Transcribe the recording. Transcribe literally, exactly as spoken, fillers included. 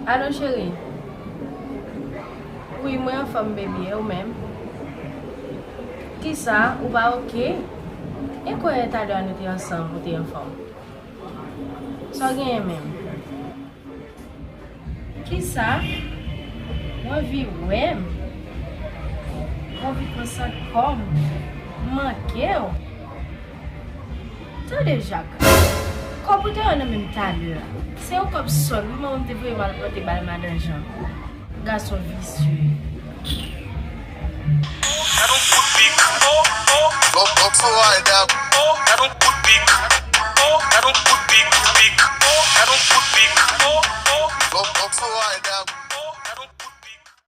Alo, cheri. Wi, mwen anfòm, baby. E ou menm? Kisa? Ou pa oke? E kwè talè a nou te ansanm, ou te anfòm? Sa w genyen menm? Kisa? Ou anvi wè m? Ou anvi pran sant kò m? M manke w? Tande, Jak. Kòb ou te wè nan men m talè a, se yon kòb sòl wi, manman m te voye m al pote bay Madan Jan. Gason visye. Gad on kout pik, oh, oh. Bon, bon, so, ay, dam. Oh, gad on kout pik. Oh, gad on kout pik, pik. Oh, gad on kout pik, oh, oh. Bon, bon, so, ay, dam.